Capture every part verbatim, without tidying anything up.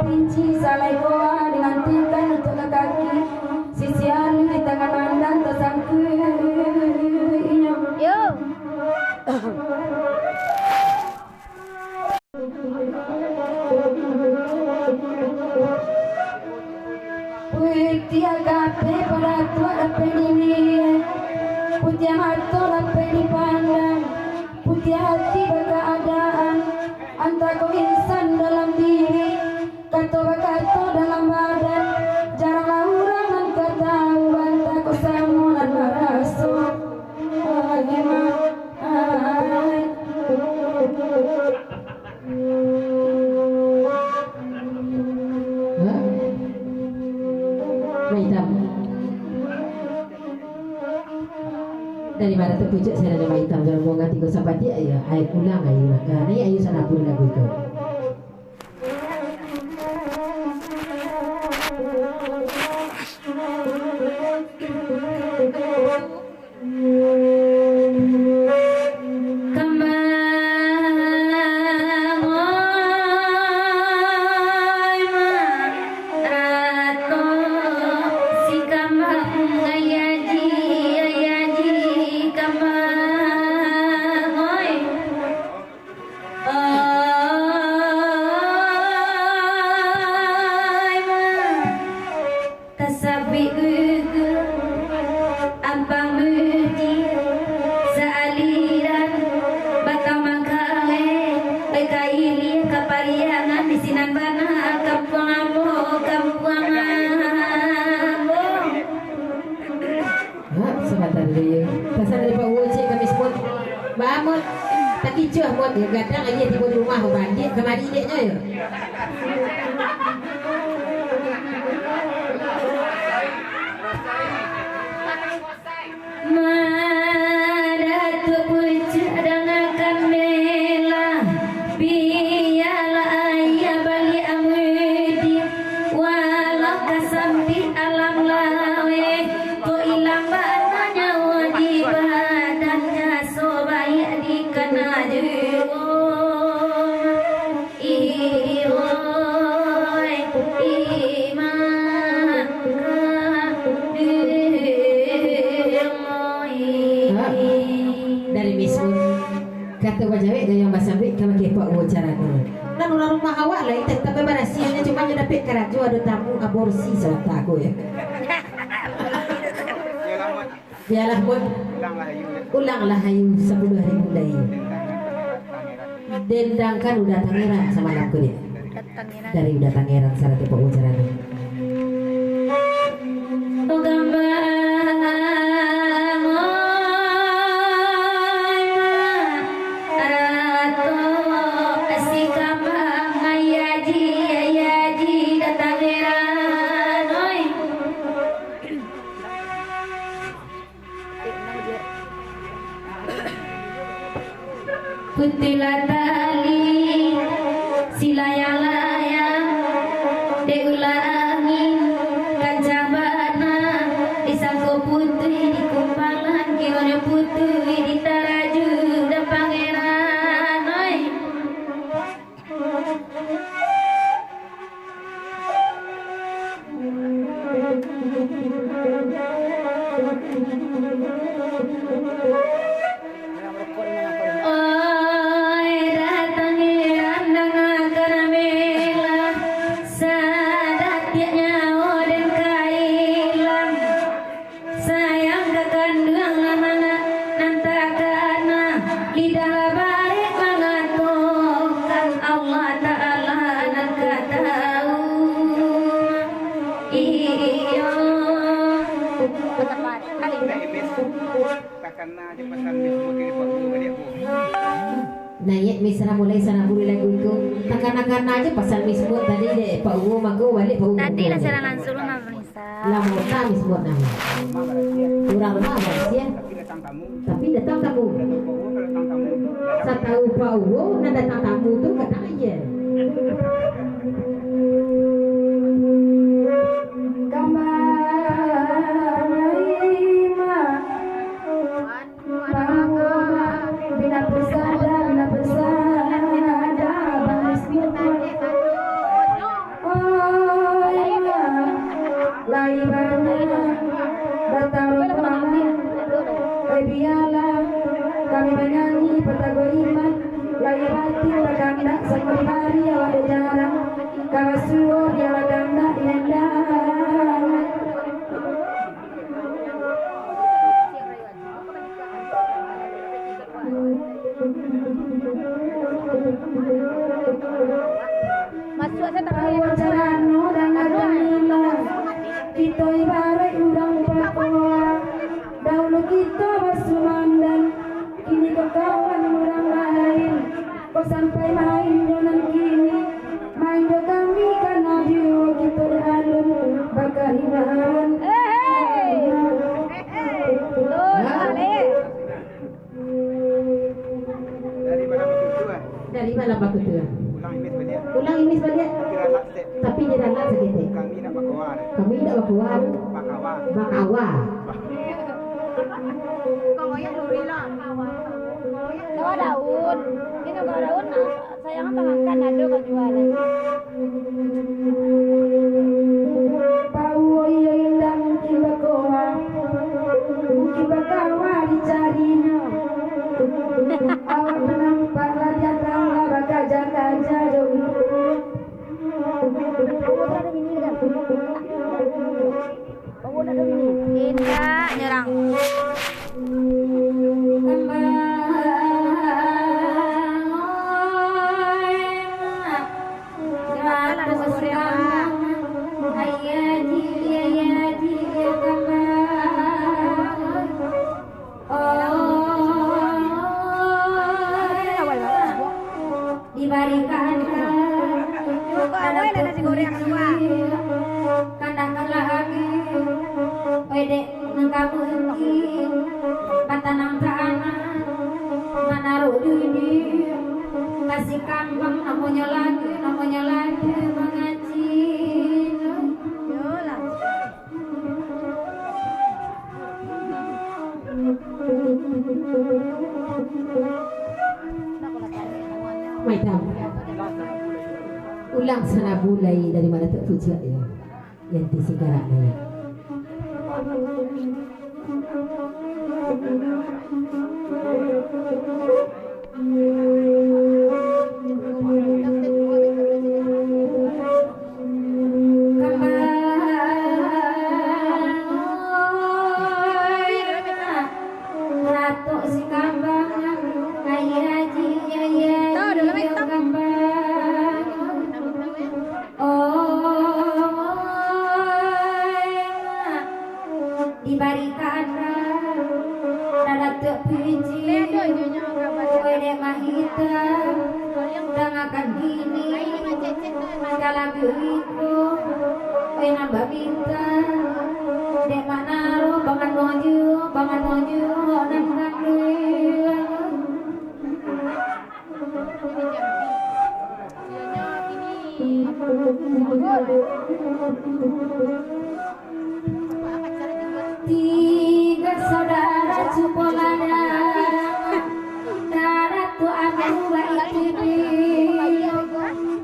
Pinci salai koa dinantikan untuak ka kaki, sisian di tangan mandang tasangkuik inyo. Yo. Putiah kapeh paratuak dapek diliek, putiah mato dapek dipandang, putiah ati bakaadaan, antah ko insan dalam diri, kato bakato dalam badan, jaranglah urang nan ka tahu, antah ko samo nan maraso. Ai, ma, ai. Hah? Maitam. Dari mana tu pucuk saya ada maitam? Jangan buang hati kau sampai dia, ya. Ai, ulang ayu lah. Ah, ni ayu sana pun lagu itu. Kambang oi, ma, rato si kambang, ai aji, ai aji, kambang oi. Ai, ma. Tasabik gugur, ampang budi, saaliran, batang mangkawe, oi kailia kapariangan, di sinan bana, kampuang ambo, kampuang ambo. Ha, sabanta dulu, yo. Pasan dari Pak Uwo, cek kami semut. Ba, Mut. Takicuah, Mut. Yo, gadang aja tibo di rumah, bandiak kamari dek nyo, yo. Madatuak pucuk dangakan bela, bialah aia baliak mudi, walau ka sampik alam laweh, ko ilang bana nyawo di badan, jaso baiak dikana juo. Iwoi, iman, Ha, dari Mismun. Kato bajawek gayuang basambuik, ka bakeh Pak Uwo carano. Nan urang rumah awak lai, ta-, tapi barasiahnyo, cuma nyo dapek karajo, ado tamu aborsi sabanta ko, yo. Bialah, Bun. Ulanglah ayu sapuluah ribu lai. Dendangkan udah Tangerang samalam ko, Dek. Dari udah Tangerang sarato Pak Uwo carano. Putuihlah tali silayang-layang, dek ulah angin kancang bana, disangko putuih di kumpangan, kironyo putuih di taraju, dah Pangeran, oi. Oi, datang ilang, dangakan amelah, sadatiak nyawo den ka ilang. Sayang ka kanduang lah manga-, nan takana, lidah lah barek mangatokan, Allah Ta'ala nan ka tahu. Iyo. Takana je pasan Mismut dari Pak Guru baliak ko. Naiak Misra mulai sanaburi lagu ko. Takana-kana je pasan Mismut tadi dek Pak Guru, mako baliak Pak Guru. Tadi lah siaran langsung lah, Bang. Lah mota Mismut nah. Urang rumah barasiah. Tapi datang tamu. Satau Pak Uwo, nan datang tamu tu kadang aja. Gambar lima. Pak Uwo, bina persada, bina persada, Bang Mismut. Bakandak samo di bari awak dek jarang, ka basuo di awak kandak di nandang. Masuak sajo tapi. Bawo carano danga tangilah, kito ibaraik urang bakoa. Daulu kito basumandan, kini ko kawan urang lain. Ko sampai main jo nan kini, main jo kami kana juo kito di alun bakarimahan. Hei, hei. Betul, Alif. Dari malam bakutu, ah. Dari malam bakutu, ah. Ulang imis baliak. Ulang imis baliak. Tapi ralat sek. Tapi ralat saketek. Kami nak bakoa. Kami nak bakoa. Bakawa. Bakawa. Kau ayah luri lah. Kawa daun. Ini kawa daun, nah. Sayang, tangan kan ado ka jual. Bau iyo indak mungkin bakoa, mungkin bakawa dicarinyo. Awak manampak lah datang lah bakaja-kaja jo. Indak nyerang. Dibarikan ka Buka, weh, nasi goreng, wah. Kandak lagi, oi dek, nan ka mungkin, batanam tanah, manaruh diri, kasih kambang, namonyo lagi, namonyo lagi mangaji. Yolah. Maitam. Ulang sana bulai dari mana tu tujuak ya. Yang di sekarang ni. Ratok si kambang, ayah ji, ayah ji, kambang. Oh, dibarikan dalam tuk puji, oleh mahitam, dangakan ini, dalam diriku, oleh nambah bintang, dek manaro, bangan mojo, bangan mojo, nan kandung. Tiga saudara cukup lada, darah tu aku baik.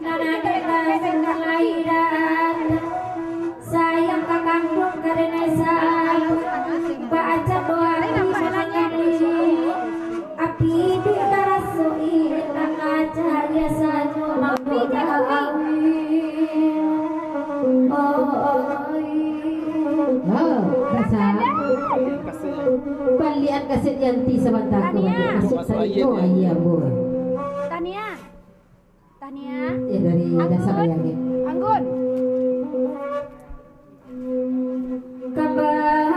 Nan ada dah lahiran. Sayang ka kandung karena salah, baca doa di malam hari. Api di tarasui, nak aja dia saja mampu kawin. Oh, oh, oh. Oh, rasa. Balian kaset Yanti sabanta ko, masuk sajo aia ambo. Tania. Tania. Eh, dari dasar Anggun. Yang ni. Anggun. Kambang,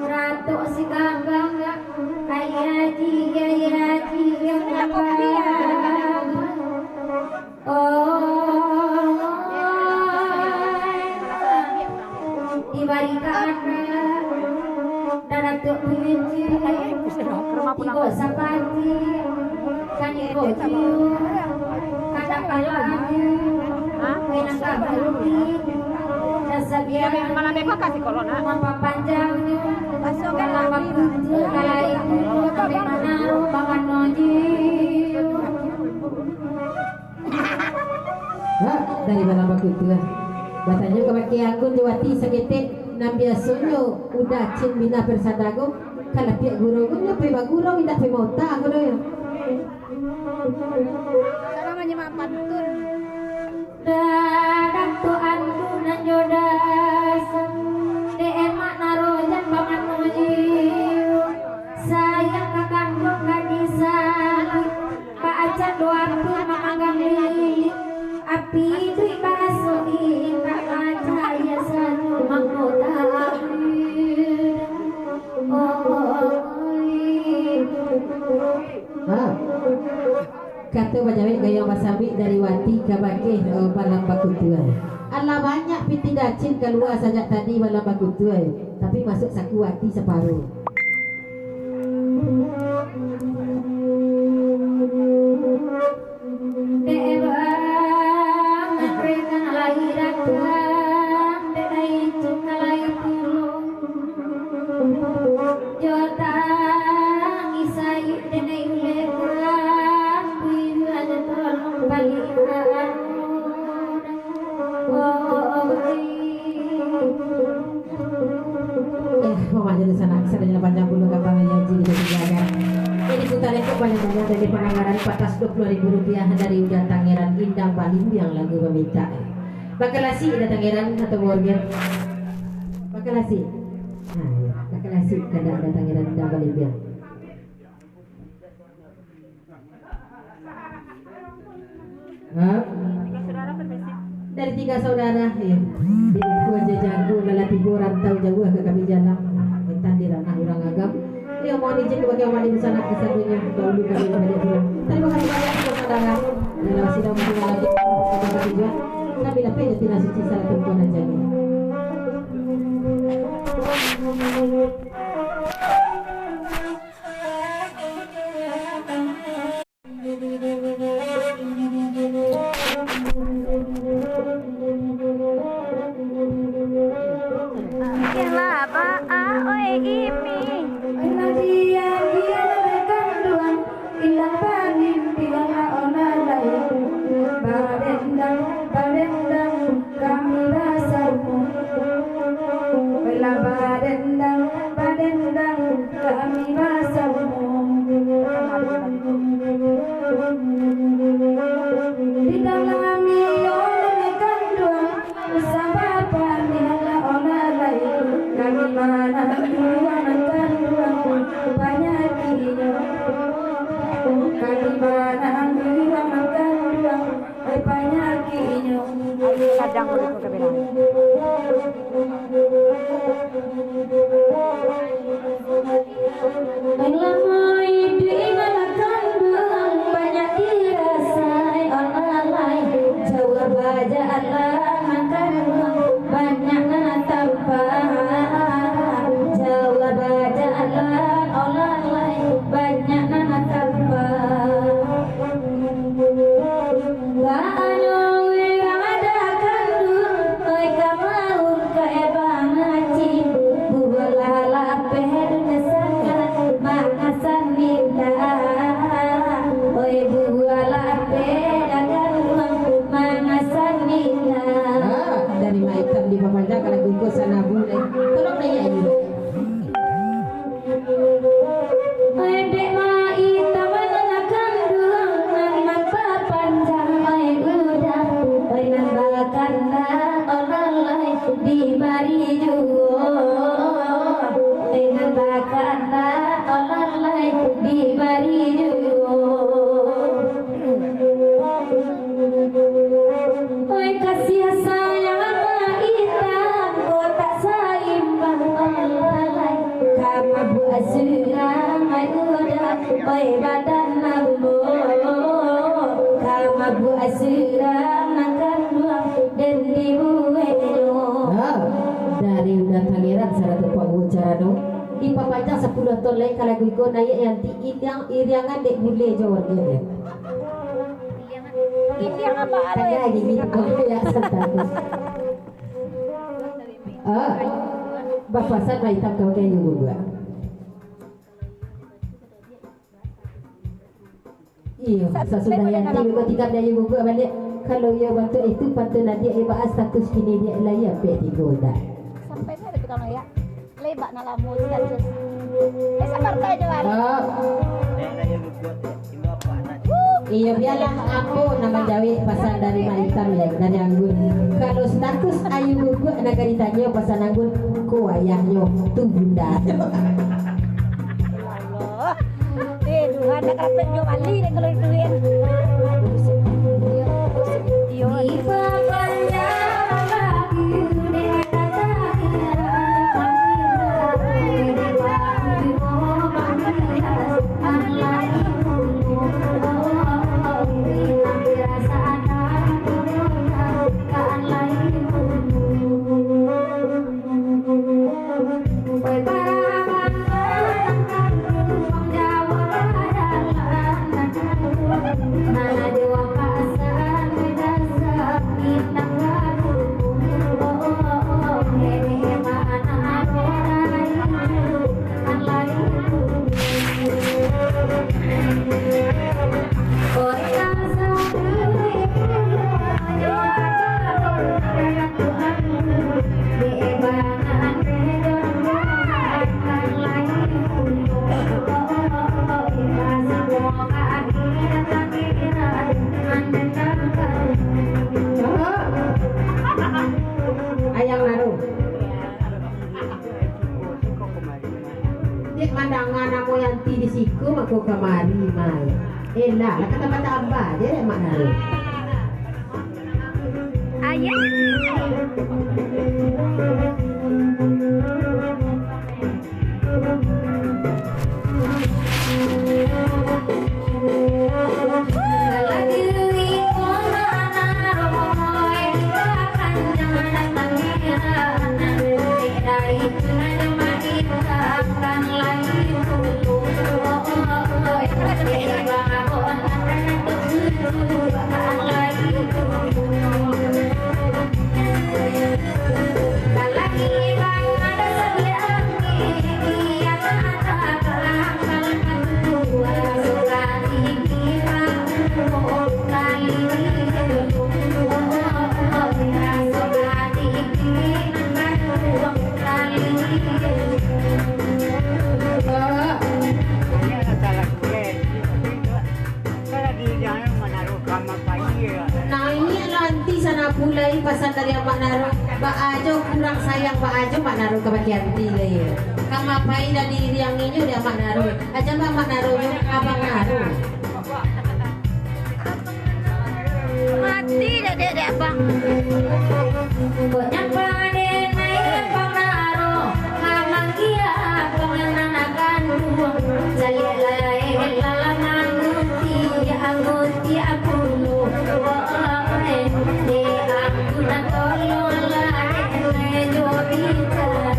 ratok si kambang, ayah ji, ayah ji, kambang. Oh, dibarikan dalam tuk pinci, tigo sapati, kan tigo jiu, kadang kalah, pinang kabuti, rasa biar, mapapanjang, dalam waktu, kalau itu, sampai mana, makan moji. Ha, dari malam bakutu lah. Batanyo ka bakeh Anggun jo Wati saketek. Nan biasonyo Uda Cin Bina Persada ko, kalapiak gurau ko, nyo pai bagurau, indak pai maota ko doh yo. Salah manyimak pantun. Dadang tu andu nan jodas, dek emak narojan pamano jiwa, sayang ka kanduang ka disakik. Baacan doa pun mamanggang lilin, api iduik baraso indak macaya sanu mangko takdir. Oi. Ha. Kato bajawek gayuang basambik dari wati ka bakeh, eh, balam bakutuai. Alah banyak pitih dacin kalua sajak tadi balam bakutuai, tapi masuak saku wati saparo. Dek bang, dek nan lai datang, dek nan itu nan lai pulang. Jo tangih sayuik dek nan ulekan, kuilu aja tolong baliak. Oh, oh, oh, oh. Eh, mamaja di sana, sadonyo panjang bulu kapang yang haji kita tinggalkan. Jadi putar itu panjang-panjang dari panganggaran patas dua puluh ribu rupiah dari Uda Tangeran Indang Balimbiang lagu meminta. Bakalasi Uda Tangeran atau warga. Bakalasi. Nah, ya, bakalasi kada Uda Tangeran Indang Balimbiang. Ha? Dari tiga saudara, ya. Di Kuaja Jago, lalah tibo rantau jauah ka kami jalang. Nah, intan di ranah urang agam. Ya, mohon izin bagi umat di sana, kesannya dahulu kami kembali pulang. Terima kasih banyak, saudara. Dalam sidang musik lagi, kami dapat jati suci salah tempuan aja nih. Ilah baa, oi, imi. Oi, nan diam-diam dalam kanduang, ilang pamimpian lah ona lai. Badendang, badendang, kami basamo. Ilang badendang, badendang, kami basamo. Di dalam iyo nan kanduang, usah bapamiang lah ona lai. Kami mananduang nan kanduang, panyakiknyo. Kami mananduang nan kanduang, panyakiknyo. Kadang mereka kebenaran. Lamo iduik nan kanduang, banyak dirasai ona lai. Jauah bajalan nan kanduang, banyak nan tampak. Jauah bajalan ona lai, banyak nan tampak. Baa nyo urang ado kanduang, oi, ka maungkaik bamancing. Buah lapeh dunia sangka mangasan indah. Oi, buah lapeh dagang ruang mangasan indah. Ah, dari Maitam di Papanjang kalau bungkus sana bule. Tolong naiak dulu. Oi, dek Maitam nan kanduang, nan mampapanjang, oi, udah, oi, nan bakandak, olah lai dibari juo. Oi, nan bakandak, olah lai dibari juo. Oi, kasiah sayang Maitam ko tak saimbang, olah lai. Ka mabuak surang, ai udah, oi, badan ambo. Ka mabuak surang nan kanduang den dibueknyo. Ha, dari Uda Tangeran sarato Pak Ucara no. Dipapanjang sapuluah ton lai ka lagu iko, naiak yang ti iriang-, iriangan dek bule jo warga dia. Iriangan apa, Aloy? Tangga gigi tepuk ya, santai. Ah, bapasan Maitam kau kayak juga. Iyo, sasudah Yanti beko tikam dari bubuak baliak. Kalau iyo bantuak itu, pantun adiak ibarat status kini diak lai ampek tigo dah. Sampai saya Kalau ya, lebak nak lamo tu kan, Jun. Eh, sabar sajo, Wali. Ah. Iyo, bialah apo nan manjawek pasan dari Mak Itam, yo, dari Anggun. Kalau status Ayu Guguak nagari tanyo pasan Anggun, ko ayahnyo, tu bunda. Allah. Eh, Tuhan, nak rapek jo Wali deh kalau duit. Iyo. Ayang Naro. Dek mandanga namo Yanti di siko, mako kamari, Mai. Elah, lah ka tambah-tambah je, dek Mak Naro. Ayah. Naiaklah Anti sana pulai pasan dari Amak Naro. Baa jo kurang sayang, baa jo Mak Naro kabake Anti lai. Kama pai lah diiriangi nyo dek Amak Naro. Aja Amak Naro nyo Abang Naro. Mati dah dek, dek Abang. Kok nyapa dek naiak Abang Naro, mamanggia panganan akan buang. Caliak lai dalam angguti, angguti aku lu. Dek aku nak tolong lah, dek naiak jo bicara.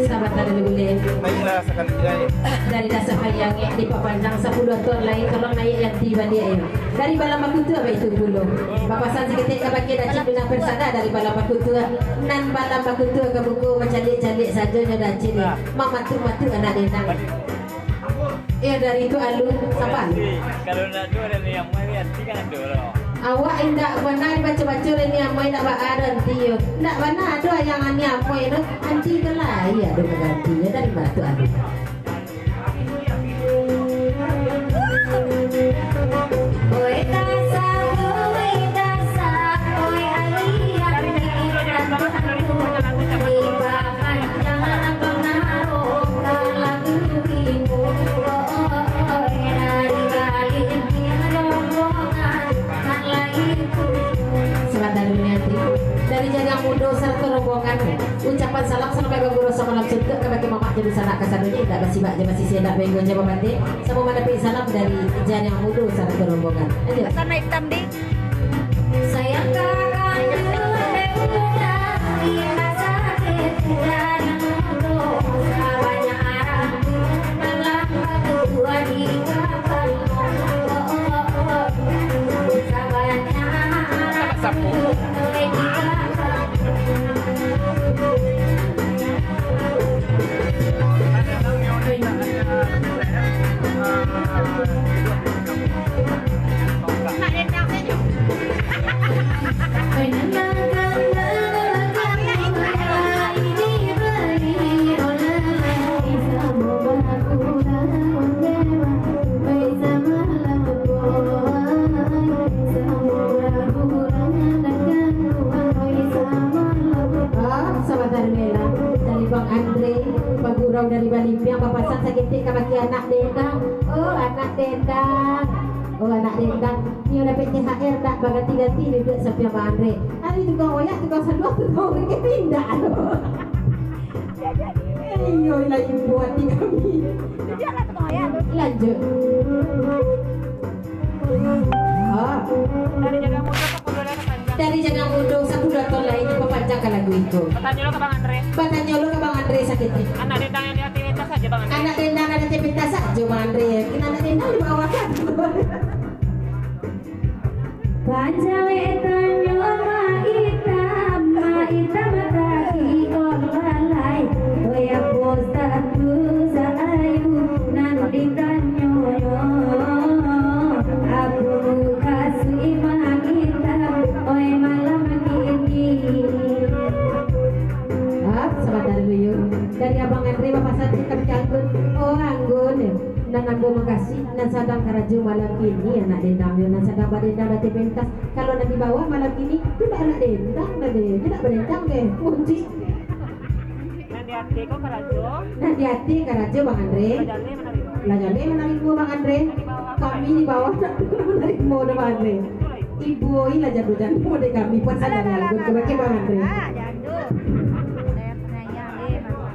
Sabanta dulu, Bule. Baiklah, sakali lai. Dari dasar hayang, eh, dipapanjang sapuluah taun lai, tolong naiak Yanti baliak, eh. Dari Balam Bakutua baitu pulo. Bapasan saketek kabake Dacik Duna Persada dari Balam Bakutua. Nan Balam Bakutua ka buko mancaliak-caliak sajo nyo Dacik ni. Nah. Mamatuk-matuk anak denang. Iyo, dari tu alun sapan. Kalau nak tu ada ni yang mari, nanti kan ada lah. Awak indak bana dibaco-baco dek ni amoi, indak baa doh Anti yo. Indak bana ado ayang ni amoi tu. Anti tu lai ado baganti yo dari Batu Aluh. Sabanta dulu ni, Anti. Dari Jariang Mudo sarato rombongan, ucapan salam salamaik baguru samalam suntuak kabake mamak jo dunsanak kasadonyo, indak basibak jo basisiah, indak baenggo jo babandeh, samo mandapek salam dari Jariang Mudo sarato rombongan. Lanjut. Sana hitam, Dik. Sayang kakak. Bang Andre, bagurau dari Balimbiang, bapasan saketek kabake anak dendang. Oh, anak dendang. Oh, anak dendang. Nio dapek T H R ndak, baganti-ganti duduak sampiang Bang Andre. Ari tukang oyak, tukang saluang, tukang urek, pindah tu. Iyo, lah ibu ati kami. Lanjut. Ah. Dari Jagang Mudo, sapuluah tahun lai, dipapanjangkan lagu itu. Batanyo lo ka Bang Andre. Batanyo lo ka Bang Andre saketek. Anak dendang nan di ateh pentas sajo, Bang Andre. Anak dendang nan di ateh pentas sajo, Bang Andre. Kena anak dendang di bawah kan. Pancalek tanyo Mak Itam, Mak Itam taki olalai. Oi, apo status ayu nan ditanyo? Apo kasuik Mak Itam, oi, malam kini? Ah, sabanta dulu, yu. Dari Abang Andre bapasan ka Anggun. Oh, Anggun, nan ambo makasih, nan sadang karajo malam kini, anak dendang, yu, nan sadang badendang di ateh pentas. Kalau nan di bawah malam kini, tu ndak anak dendang dah deh, tu ndak badendang deh, muncik. Nan di ateh ko karajo. Nan di ateh karajo, Bang Andre. Lah jaleh manarimo. Lah jaleh manarimo, Bang Andre. Nan di bawah. Kami di bawah ndak manarimo doh, Bang Andre. Ibu oi lah jando-jando dek kami, pasan dari Anggun kabake Bang Andre. Ah, jando. Saya penayang, eh, Bang.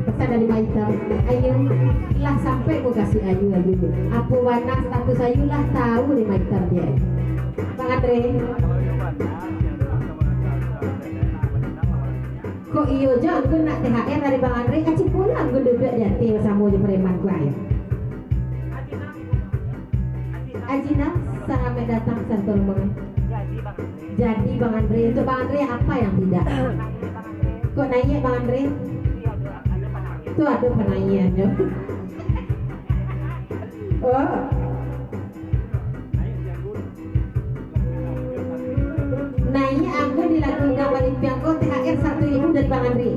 Pesan dari Mak Itam, Ayu, lah sampai mukasuik Ayu, Ayu. Apo bana status Ayu lah tahu dek Mak Itam dek Ayu. Bang Andre. Kok iyo jo Anggun nak T H R dari Bang Andre, kacik pulo Anggun duduak di ateh basamo jo preman ko, Ayu. Ajinah, selamat datang, selamat rombongan. Jadi, Bang Andre. Jadi, Bang Andre, untuk Bang Andre, apa yang tidak? Kok naiak, Bang Andre? Tu ado panaiaknyo. Oh. Naiak Anggun di lagu Indang Balimbiang ko, T H R satu ribu dari Bang Andre.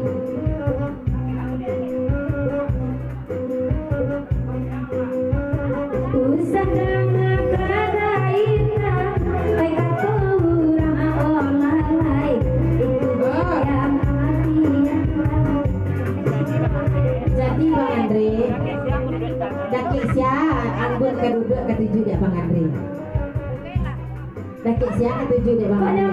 Usah danga kada indak, ai kato urang olah lai. Itu yang mati. Jadi, Bang Andre, dakek sia Anggun ka duduak katuju dek Bang Andre? Dakek sia katuju dek Bang Andre?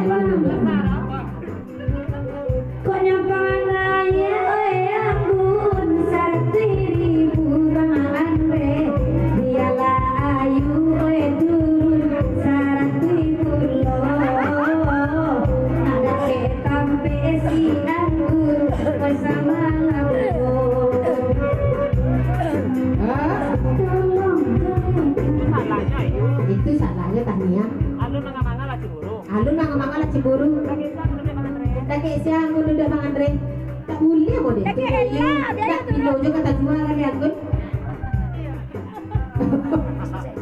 Kok nyampang naiak, oi, Anggun, saratuih ribu Bang Andre. Bialah Ayu, oi, turun saratuih pulo. Nak dakek tampek si Anggun, oi, samalam. Hah? Tolong, tolong. Itu salahnyo, Tania. Alun manga-manga lah cemburu. Alun manga-manga lah cemburu. Dakek sia Anggun duduak Bang Andre? Tak buliah model tu, Ayu. Dak bilo jo ka tajua kali Anggun.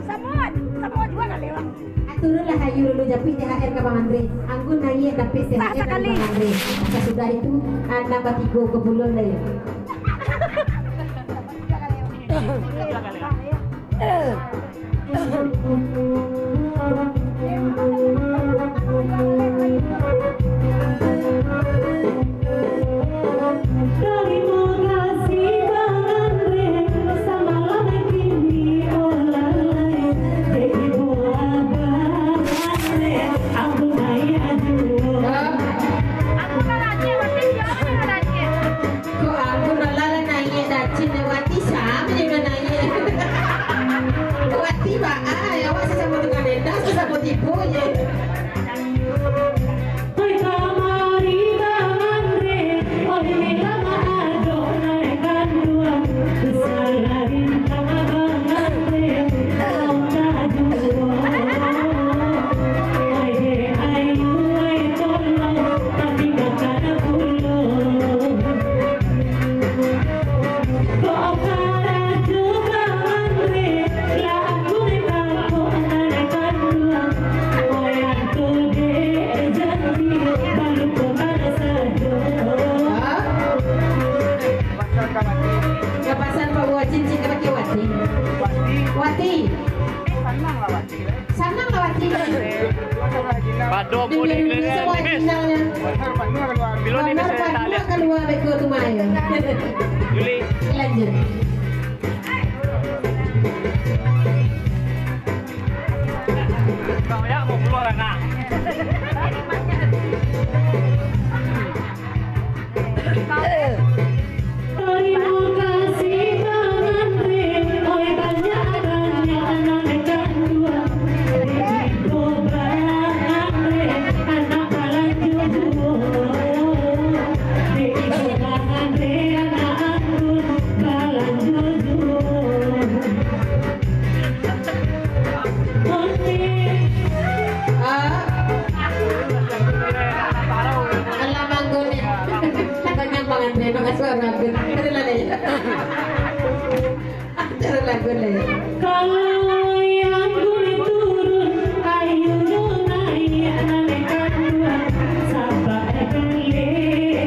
Samo, samo jua lah lewat. Ah, turunlah Ayu dulu, japuik T H R ka Bang Andre. Anggun naiak dapek T H R dari Bang Andre. Sasudah itu, anak batigo ka pulo lai. Tarimo kasih Bang Andre, samalam kini olalai. Jadi buah Bang Andre, aku naik aduh. Aku kan Aceh, berarti siapa yang ada Aceh? Kok aku malah lah naiak dacin lewat ti, sama je udah naiak. Lewat ti, Pak, ah, awak sasamo tukang dendang, sasamo tipu je. Dua puluh. Diberi dulu semua sinyalnya. Bilo ni bisa talib. Kalua beko tu mah ya. Juli. Lanjut. Kau ya mau keluar anak. Tarimo kasih Bang Andre, oi banyak-banyak nan kanduang. Dek iko Bang Andre, anak balanjo juo. Dek iko Bang Andre, anak anggun balanjo juo. Oke. Ah. Alah, Bang Andre. Katanya Bang Andre, Bang Andre. Ada lah, Leh. Ada lagu, Leh. Kalau yang boleh turun, ayo lo naik, naik kanduang. Sabab kali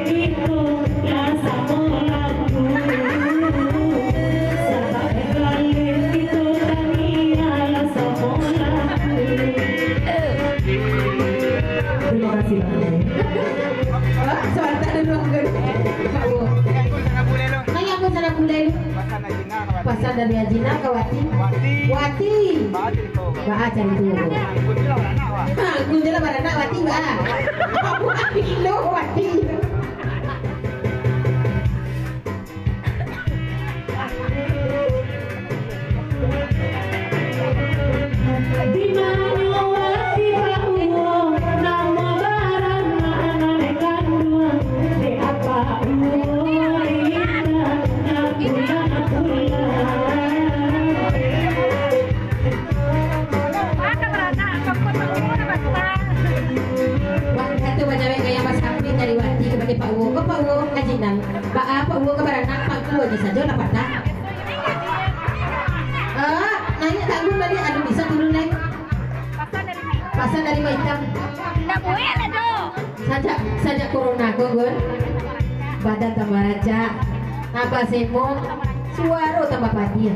kito lah samo lagu. Sabab kali kito tadi lah samo lagu. Terima kasih, Bang. Wah, sabanta dulu, Anggun. Pak Wo. Ayo, Anggun, sana pulai lu. Pasan dari Ajina ka Wati. Wati. Wati. Baa carito. Baa carito. Anggun je lah baranak, wah. Ha, Anggun je lah baranak, Wati, baa. Wati. Di mano Wati Pak Uwo, namo baranak nan kanduang, dek Apak Uwo indak nak pulang-pulang. Wah, kato bacawek gaya basampik dari Wati kapado Pak Uwo. Ko Pak Uwo, Ajinal. Baa Pak Uwo ka baranak, pangku aja sajo lah patah. Ah, naiak tanggung tadi, aduh, bisa turun lai. Pasan dari Maitam. Ndak buek lah tu. Sajak, sajak corona ko, Gun, badan tambah rancak, tambah semok, suaro tambah padia.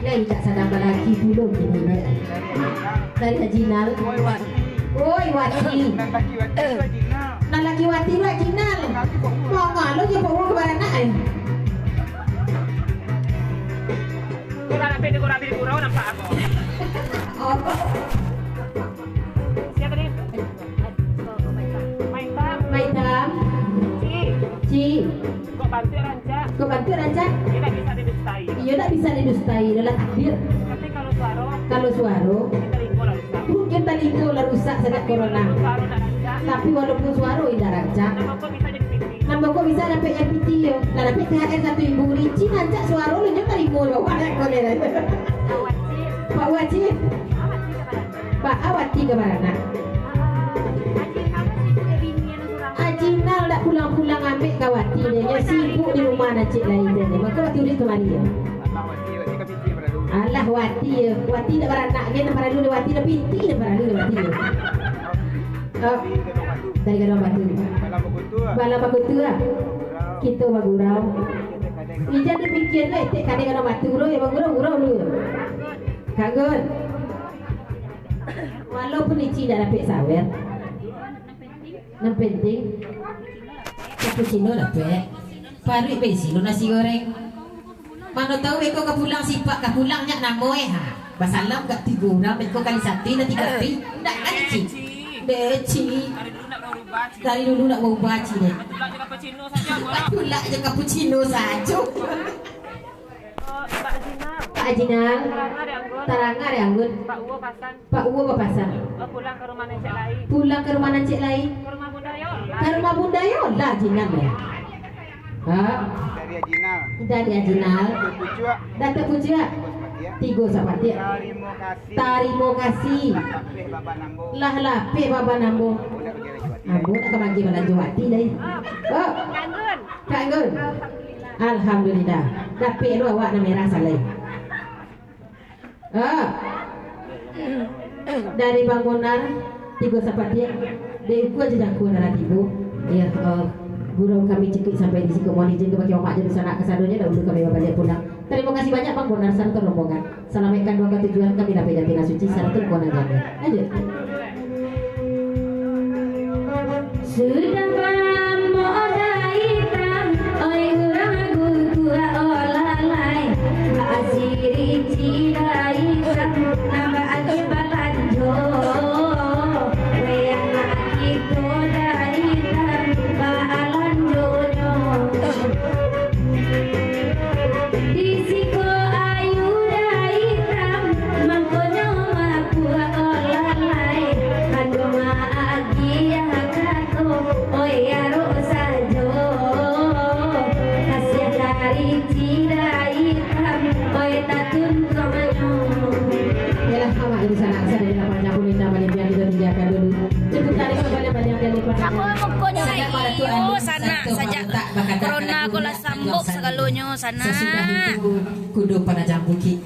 Lai indak sadang balaki pulo kini dek. Dari Haji Nal. Oi, Wati. Nan laki Wati tu Haji Nal. Manga lo je Pak Uwo ka baranak, eh. Kau dah rapih di gurau, di gurau nampak aku. Oh. Siapa tadi? Maitam. Maitam. Ci. Ci. Kok bantuak rancak? Kok bantuak rancak? Iyo ndak bisa didustai. Iyo ndak bisa didustai, adalah takdir. Tapi kalau suaro. Kalau suaro. Mungkin talingo lah rusak. Mungkin talingo lah rusak sajak corona. Tapi walaupun suaro ndak rancak. Tapi walaupun suaro indak rancak. Namo ko bisa jadi piti. Namo ko bisa dapek jadi piti yo. Lah dapek T H R satu ribu, licin rancak suaro lo nyo talingo lo. Awak nak konek. Pak Wacin. Pak Wacin. Baa Wati ka baranak. Ajinal dak pulang-pulang ambek ka Wati, deh. Nyo sibuk di rumah nan ciek lain, deh. Mako Wati ulik kamari, yo. Alah, Wati, yo. Wati dak baranak, gen, dak paralu dek Wati, dak piti, dak paralu dek Wati, yo. Oh, dari Gadong Batu. Balam bakutu, ah. Kito bagurau. Ijan dipikia tu, etek kadai Gadong Batu, bro, yo, bagurau-gurau dulu, yo. Kagak. Walaupun Ici indak dapek sawer, nan penting cappuccino dapek. Paruik baisi lo nasi goreng. Mano tahu beko ka pulang, sipak ka pulang, nyak namo eh, ha. Basalam gak tigo urang, beko kali satu, indak tigo pi. Indak kan, Ci? Deh, Ci. Dari dulu nak berubah, Ci, deh. Tulak je cappuccino sajo. Pak Jinal. Tarang ari anggun. Pak Uwo bapasan. Pulang ka rumah nan ciek lai. Pulang ka rumah nan ciek lai. Ka rumah Bunda Yola. Ka rumah Bunda Yola, Jinal, yo. Ha? Dari Ajinal. Dari Ajinal. Datuk Pucuak. Datuk Pucuak. Tigo sapatiak. Tigo sapatiak. Tarimo kasih. Tarimo kasih. Lah lapeh baban ambo. Lah lapeh baban ambo. Ambo nak ka bagi balanjo Wati lai. Oh. Kak Anggun. Alhamdulillah. Dapek lo awak nan merah salai. Ah. Dari Bang Bonar, tigo sapatiak. Dek iko aja jangko nan lah tibo. Yo, eh, gurau kami cukuik sampai di siko. Mohon izin kabake mamak jo dunsanak kasadonyo, dahulu kami babaliak pulang. Tarimo kasih banyak Bang Bonar sarato rombongan. Salamaik kanduang ka tujuan, kami lapeh di ati nan suci sarato lingkungan nan janiah. Lanjut. Sudah bamodai tam, oi urang guguak olalai. Baa sirici dai tam, nambah agiah balanjo. Weh anak kito dai tam, baalanjonyo. Di siko ayu dai tam, mangkonyo makuak olalai. Anjo maagiah kato, oi arok sajo. Kasiah dari cida itam, oi tatuntuangnyo. Yalah, awak dari sana, saya dari lapangan Jabu Linda, Malaysia, kita tinggalkan dulu. Cukup dari kembali banyak dari Siapa mangkonyo, ayo, sana, sajak corona ko lah sambok sagalonyo sana. Sasudah itu, kudo panajam bukik.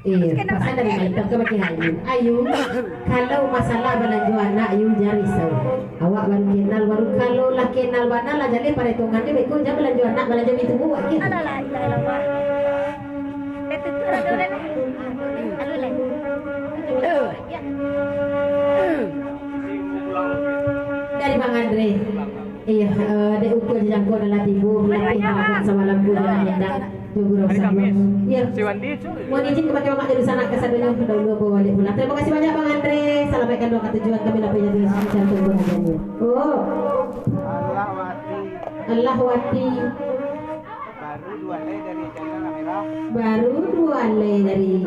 Eh, pasal dari Maitang ka bagi Ayu. Ayu, kalau masalah balanjo anak, Ayu jan risau. Awak baru kenal, baru kalau lah kenal bana lah jaleh paretongan ni, beko jan balanjo anak, balanjo itu buat ke? Alah lah, ilah lah, Wak. Betul tu, aduh, aduh, aduh, aduh. Dari Bang Andre. Iya, eh, dek ukua jangko dalam tibo, lapeh makan samalam pun jangan hendak tunggu rasa. Iya. Mohon izin kepada Bapak Juru Sanak kasadonyo, dahulu bawa balik pulang. Terima kasih banyak Bang Andre. Salamaikkan doa tujuan kami dapat jadi jantung bahagiannya. Oh. Allah wati. Allah wati. Baru dua alai dari Ajinal Namera. Baru dua alai dari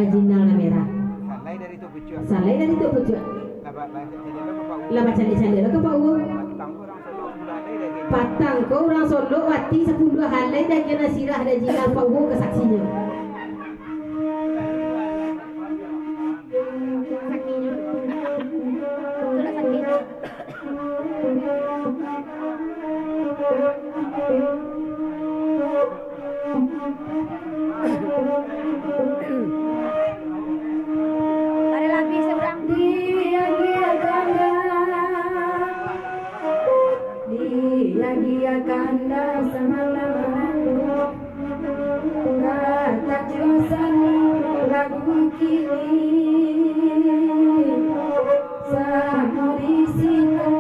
Ajinal Namera. Salai dari Tok Pucuak. Salai dari Tok Pucuak. Lah ba-, lah caliak-caliak lo ka Pak Uwo. Lah bacaliak-caliak lo ka Pak Uwo. Patang ko urang Solok Bati. Patang ko urang Solok Bati sapuluah alai dari Nasirah dari Ajinal Pak Uwo ka saksinyo. Saksinyo. Itulah saksinyo. Ada lagi seberang. Diagiah kanda, diagiah kanda samalam malam. Katajuasan lagu kini, samo di siko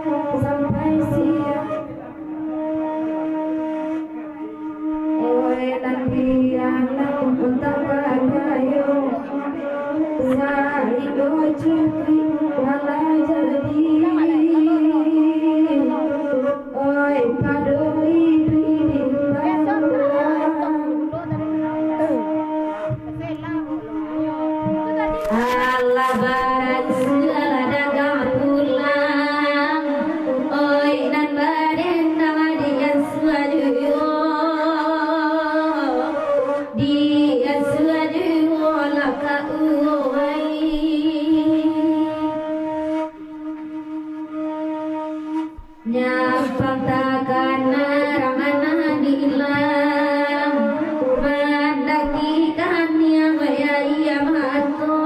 sampai siang. Oi, nan biang nan untak bagayo, sainggo cukuik malah jadi. Oi, pado iduik di bawah. Alah baransua lah dagang pulang, oi nan badendam diansua juo, diansua juo lah ka uwai. Nyampang takana rang anak diilang, mandaki kaniang baya iya mato,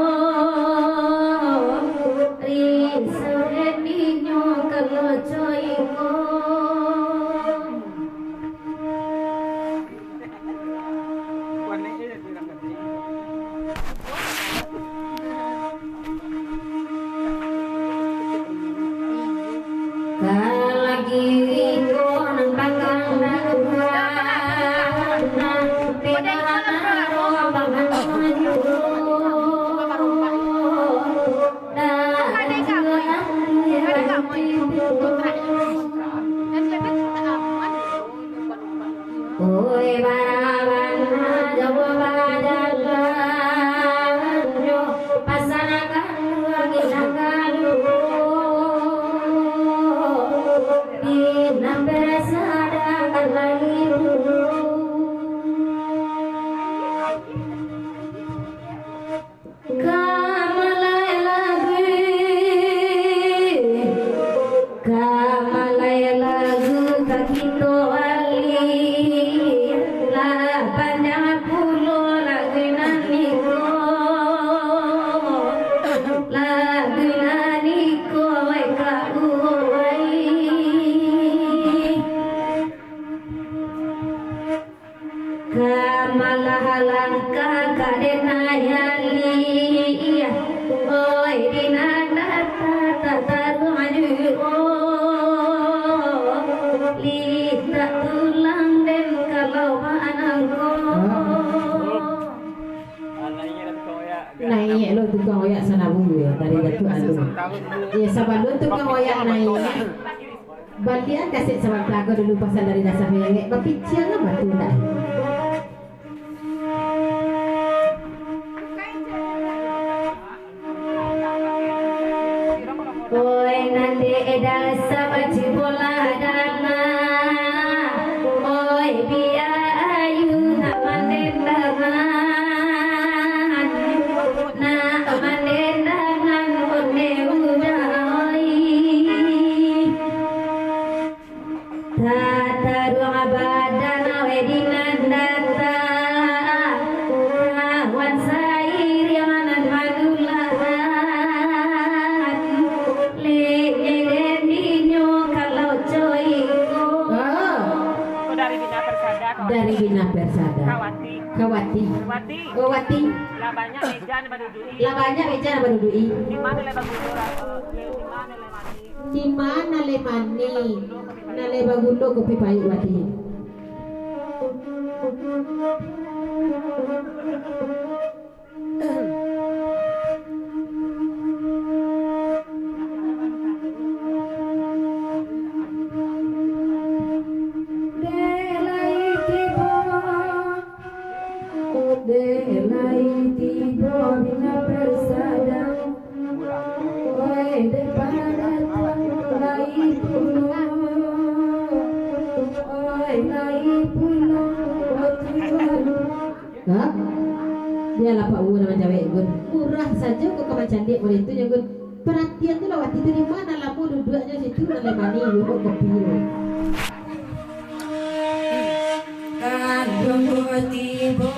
risau dendinyo kaloco iko. Kalagi iko nan panggang nan kuat, nan pina roh panggang juo. Oi, barabana jawa bajalan jo, pasanakan wangi nanggalu, pinang berasadakan lagi dulu. Ka malai lagu, ka malai lagu ka kito wali, lah panjang pulo lagu nan iko, lagu nan iko wai ka uwai. Malah langkah ka den ayali, oi, di nan data tataruah juo. Litak tulang den kalau baanangko. Naiak lo tukang oyak sanabu yo, dari Datuak Alu. Yo, sabalun tukang oyak naiak, balian kasek sabanta ko dulu, pasan dari Dasar Piyangek, bapiciang lah batua ndak? Oi, nan di Dasar bacubolah danga, oi, bia ayu nak mandendangan, nak mandendangan onde udah, oi. Tataruang badan awak di nan data, kawan sairiang nan manulahan, lek nyeden dinyo kalau coiko. Ah. Itu dari Bina Persada, Kak Wati. Dari Bina Persada. Kak Wati. Kak Wati. Wati. Oh, Wati. Lah banyak meja nan baduduki. Lah banyak meja nan baduduki. Di ma nan lai bagundo, eh, di ma nan lai manih? Di ma nan lai manih? Nan lai bagundo kopi pahik, Wati. Dek lai tibo, dek lai tibo Bina Persada. Oi, dek pada tuan lai pulo. Oi, lai pulo, oi, tuan. Ha? Bialah Pak Uwo nan manjawek, Gun. Murah sajo kok ka mancandiak model tu nyo, Gun. Paratian tu lah Wati tu, di ma nan lamo duduaknyo situ, nan lai manih, Gun, kok kopi tu. Kan tibo